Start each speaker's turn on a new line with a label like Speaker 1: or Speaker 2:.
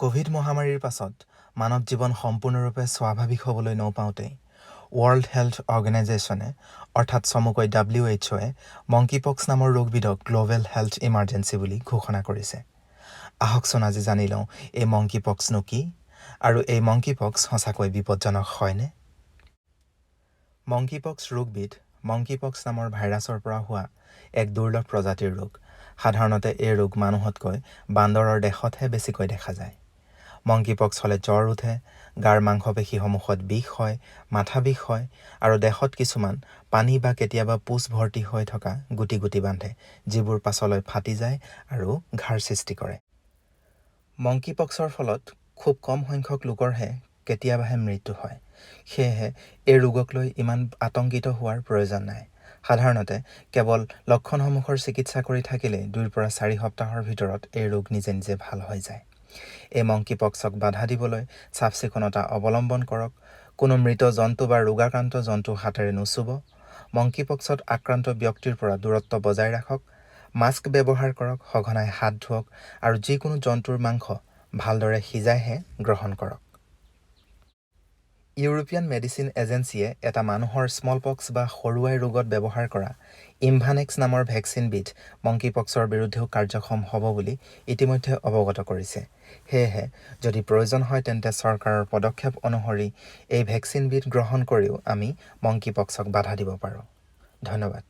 Speaker 1: Covid মহামাৰীৰ পাছত মানৱ জীৱন সম্পূৰ্ণৰূপে স্বাভাৱিক হ'বলৈ নৌপাওঁতেই ৱৰ্ল্ড হেল্থ অৰ্গেনাইজেশ্যনে, অৰ্থাৎ চমুকৈ WHO-এ মংকি পক্স নামৰ ৰোগবিধক গ্ল'বেল হেল্থ ইমাৰ্জেঞ্চি বুলি ঘোষণা কৰিছে। আহকচোন আজি জানি লওঁ এই মংকি পক্সনো কি আৰু এই মংকি পক্স সঁচাকৈ বিপদজনক হয়নে? মংকি পক্স ৰোগবিধ মংকি পক্স নামৰ ভাইৰাছৰ পৰা হোৱা এক দুৰ্লভ প্ৰজাতিৰ ৰোগ। সাধাৰণতে এই ৰোগ মানুহতকৈ বান্দৰৰ দেহতহে বেছিকৈ দেখা যায়। মংকি পক্স হ'লে জ্বৰ উঠে, গাৰ মাংসপেশীসমূহত বিষ হয়, মাথা বিষ হয় আৰু দেহত কিছুমান পানী বা কেতিয়াবা পুঁজ ভৰ্তি হৈ থকা গুটি গুটি বান্ধে, যিবোৰ পাছলৈ ফাটি যায় আৰু ঘাঁৰ সৃষ্টি কৰে। মংকি পক্সৰ ফলত খুব কম সংখ্যক লোকৰহে কেতিয়াবাহে মৃত্যু হয়। সেয়েহে এই ৰোগক লৈ ইমান আতংকিত হোৱাৰ প্ৰয়োজন নাই। সাধাৰণতে কেৱল লক্ষণসমূহৰ চিকিৎসা কৰি থাকিলেই 2ৰ পৰা 4 সপ্তাহৰ ভিতৰত এই ৰোগ নিজে নিজে ভাল হৈ যায়। এই মংকি পক্সক বাধা দিবলৈ চাফ চিকুণতা অৱলম্বন কৰক। কোনো মৃত জন্তু বা ৰোগাক্ৰান্ত জন্তু হাতেৰে নুচুব। মংকি পক্সত আক্ৰান্ত ব্যক্তিৰ পৰা দূৰত্ব বজাই ৰাখক, মাস্ক ব্যৱহাৰ কৰক, সঘনাই হাত ধুৱক আৰু যিকোনো জন্তুৰ মাংস ভালদৰে সিজাইহে গ্ৰহণ কৰক। ইউৰোপীয়ান মেডিচিন এজেঞ্চিয়ে এটা মানুহৰ স্মলপক্স বা সৰুআই ৰোগত ব্যৱহাৰ কৰা ইমভানেক্স নামৰ ভেকচিনবিধ মংকি পক্সৰ বিৰুদ্ধেও কাৰ্যক্ষম হ'ব বুলি ইতিমধ্যে অৱগত কৰিছে। সেয়েহে যদি প্ৰয়োজন হয়, তেন্তে চৰকাৰৰ পদক্ষেপ অনুসৰি এই ভেকচিনবিধ গ্ৰহণ কৰিও আমি মংকি পক্সক বাধা দিব পাৰোঁ। ধন্যবাদ।